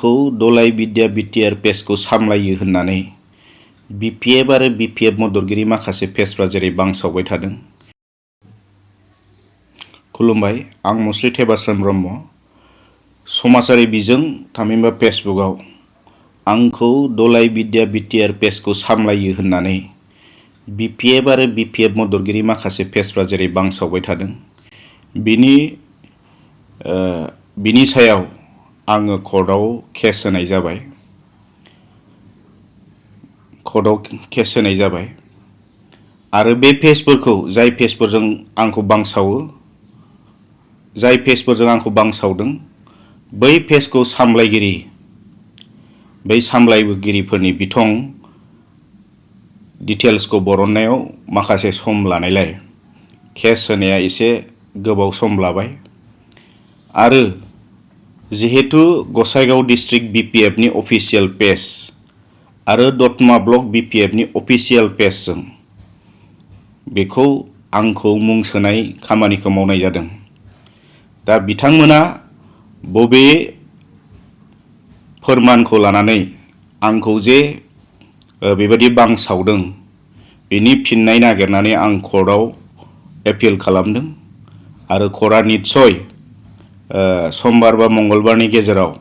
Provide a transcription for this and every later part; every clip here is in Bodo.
आंखौ दलाय बिद्या बिटिआर पेजखौ सामलायो होननानै बिपिएफ आरो बिपिएफ मददगिरि माखासे पेजफ्रा जेरै बांसावबाय थादों। खुलुमबाय, आं मुस्रि थेबास्रोम ब्रह्म। समाजारि बिजों थामहिनबा फेसबुकआव आंखौ दलाय बिद्या बिटिआर पेजखौ सामलायो होननानै बिपिएफ आरो बिपिएफ मददगिरि माखासे पेजफ्रा जेरै बांसावबाय थादों। बिनि सायाव आङो कर्टआव केस होनाय जाबाय। आरो बे पेजफोरखौ जाय पेजफोरजों आंखौ बांसावदों बै पेजखौ सामलायगिरिफोरनि बिथं डिटेल्सखौ बरननायाव माखासे सम लानायलाय केस होनाया एसे गोबाव सम लाबाय। आरो जिहेतु गसाइगाव डिस्ट्रिक्ट बिपिएफनि अफिसियेल पेज आरो दतमा ब्लक बिपिएफनि अफिसियेल पेजजों बेखौ आंखौ मुं सोनाय खामानिखौ मावनाय जादों। दा बिथांमोना बबे फोरमानखौ लानानै आंखौ जे बेबायदि बांसावदों बेनि फिननाय नागिरनानै आं कर्टआव एपिल खालामदों। आरो कर्टआ निस्सय समबार बा मंगलबारनि गेजेराव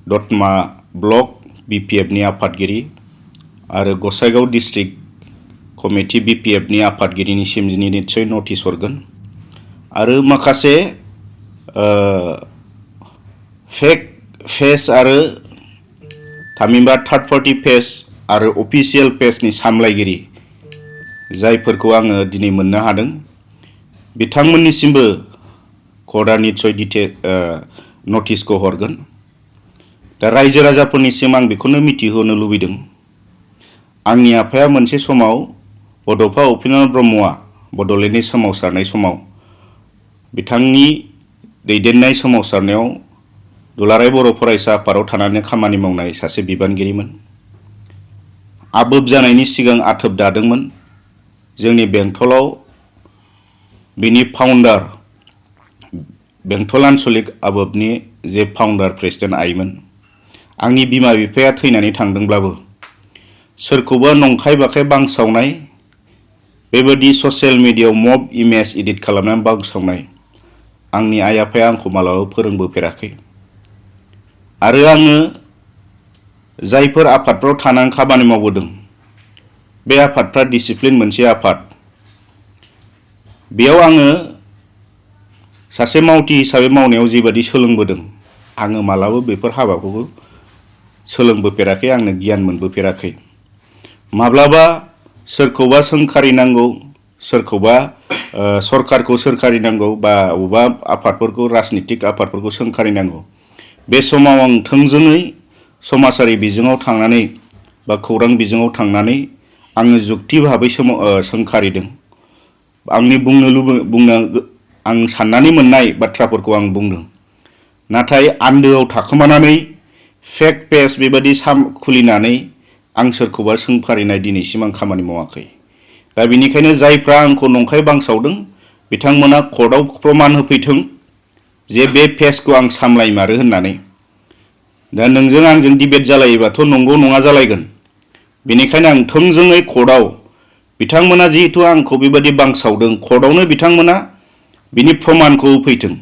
दतमा ब्लक बिपिएफनि आफादगिरि आरो गसाइगाव डिस्ट्रिक्ट कमिटि बिपिएफनि आफादगिरिनिसिम निस्सय नटिस हरगोन। आरो माखासे फेक पेज आरो थामहिनबा थार्ड पार्टी पेज आरो अफिसियेल पेजनि सामलायगिरि जायफोरखौ आङो दिनै मोननो हादों बिथांमोननिसिमबो कर्टआ निस्सय नटिसखौ हरगोन। दा रायजो राजाफोरनिसिम आं बेखौनो मिथिहोनो लुबैदों, आंनि आफाया मोनसे समाव बड'फा उपेन्द्रनाथ ब्रह्मआ बड'लेण्डनि सोमावसारनाय समाव बिथांनि दैदेननाय सोमावसारनायाव दुलाराय बर' फरायसा आफादाव थानानै खामानि मावनाय सासे बिबानगिरिमोन। आबोब जानायनि सिगां आथोब दादोंमोन। जोंनि बेंटलाव बिनि फाउन्डार बेंटल आन्सलिक आबोबनि जे फाउन्डार प्रेसिडेन्ट आइमोन। आंनि बिमा बिफाया थैनानै थांदोंब्लाबो सोरखौबा नंखाय बाखाय बांसावनाय बेबायदि ससियेल मिडियायाव मब इमेज एडिट खालामनानै बांसावनाय आंनि आइ आफाया आंखौ मालाबाबो फोरोंबोफेराखै। आरो आङो जायफोर आफादफ्राव थानानै खामानि मावबोदों बे आफादफ्रा डिसिप्लिन मोनसे आफाद। बेयाव आङो सासे मावथि हिसाबै मावनायाव जेबादि सोलोंबोदों आङो मालाबा बेफोर हाबाखौबो सोलोंबोफेराखै, आंनो गियान मोनबोफेराखै। माब्लाबा सोरखौबा सोंखारिनांगौ, सोरखौबा सरकारखौ सोंखारिनांगौ बा बबेबा आफादफोरखौ राजनितिक आफादफोरखौ सोंखारिनांगौ, बे समाव आं थोंजोङै समाजारि बिजोङाव थांनानै बा खौरां बिजोङाव थांनानै आङो जुक्ति भाबै सोंखारिदों। आं साननानै मोननाय बाथ्राफोरखौ आं बुंदों। नाथाय आन्दोआव थाखोमानानै फेक पेज बेबायदि खुलिनानै आं सोरखौबा सोंखारिनाय दिनैसिम आं खामानि मावाखै। दा बेनिखायनो जायफ्रा आंखौ नंखाय बांसावदों बिथांमोना कर्टआव प्रमान होफैथों जे बे पेजखौ आं सामलायमारो होननानै। दा नोंजों आंजों डिबेट जालायोबाथ' नंगौ नङा जालायगोन। बेनिखायनो आं थोंजोङै कर्टआव बिथांमोना जिहेतु आंखौ बेबायदि बांसावदों कर्टआवनो बिथांमोना बिनि प्रमानखौ होफैथों।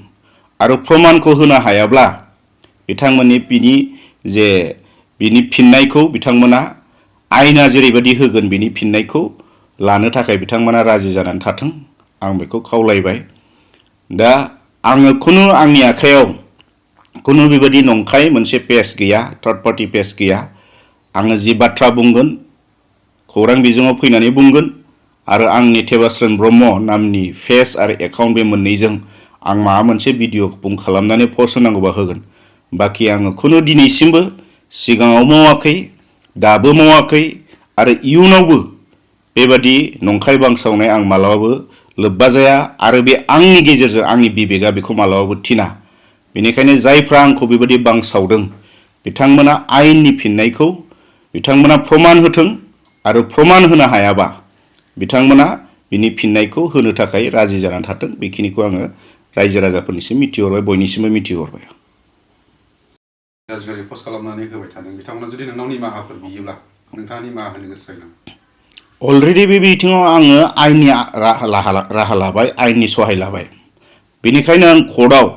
आरो प्रमानखौ होनो हायाब्ला बिथांमोननि बिनि फिननायखौ बिथांमोना आयेना जेरैबायदि होगोन बिनि फिननायखौ लानो थाखाय बिथांमोना राजि जानानै थाथों, आं बेखौ खावलायबाय। दा आङो आंनि आखायाव खुनु बेबायदि नंखाय मोनसे पेज गैया, थार्ड पार्टी पेज गैया। आङो जि बाथ्रा बुंगोन खौरां बिजोङाव फैनानै बुंगोन आरो आंनि थेबास्रोम ब्रह्म नामनि पेज आरो एकाउन्ट बे मोननैजों आं माबा मोनसे भिडिअ' खालामनानै पस्ट होनांगौबा होगोन। बाखि आङो दिनैसिमबो सिगाङाव मावाखै, दाबो मावाखै आरो इयुनावबो बेबादि नंखाय बांसावनाय आं मालाबाबो लोब्बा जाया। आरो बे आंनि गेजेरजों आंनि बिबेगा बेखौ मालाबाबो थिना। बेनिखायनो जायफ्रा आंखौ बेबायदि बांसावदों बिथांमोना आयेननि फिननायखौ बिथांमोना प्रमान होथों आरो प्रमान होनो हायाबा बिथांमोना बिनि फिननायखौ होनो थाखाय राजि जानानै थाथों। बेखिनिखौ आङो रायजो राजाफोरनिसिम मिथिहरबाय, बयनिसिमबो मिथिहरबाय। आजिखालि पस्ट खालामनानै होबाय थादों बिथांमोना जुदि नोंनाव निमाहाफोर बियोब्ला नोंथाङा निमाहा होनो गोसो जायो नामा? अलरेडि बे बिथिङाव आङो आयेननि राहा लाबाय, आयेननि सहाय लाबाय। बेनिखायनो आं कर्टआव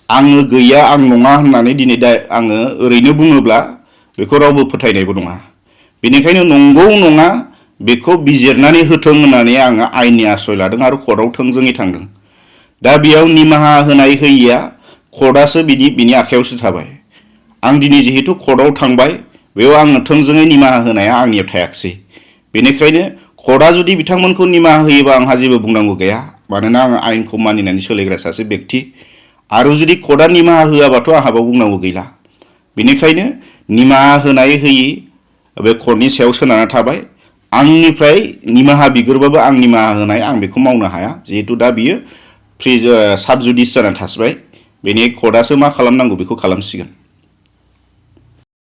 आङो गैया आं नङा होननानै दिनै दा आङो ओरैनो बुङोब्ला बेखौ रावबो फोथायनायबो नङा। बेनिखायनो नंगौ नङा बेखौ बिजिरनानै होथों होननानै आङो आयेननि आश्रय लादों आरो कर्टआव थोंजोङै थांदों। दा बेयाव निमाहा होनाय होयिया कर्टआसो बिनि आखायावसो थाबाय। आं दिनै जिहेतु कर्टआव थांबाय, बेयाव आङो थोंजोङै निमाहा होनाया आंनियाव थायाखिसै। बेनिखायनो कर्टआ जुदि बिथांमोनखौ निमाहा होयोबा आंहा जेबो बुंनांगौ गैया, मानोना आङो आयेनखौ मानिनानै सोलिग्रा सासे बेक्ति। आरो जुदि कर्टआ निमाहा होआबाथ' आंहाबो बुंनांगौ गैला। बेनिखायनो निमाहा होनाय होयि बे कर्टनि सायाव सोनारना थाबाय। आंनिफ्राय निमाहा बिगोरबाबो आं निमाहा होनाय आं बेखौ मावनो हाया, जिहेतु दा बियो साब जुडिस जानानै थासिबाय। बेनि कर्टआसो मा खालामनांगौ बेखौ खालामसिगोन।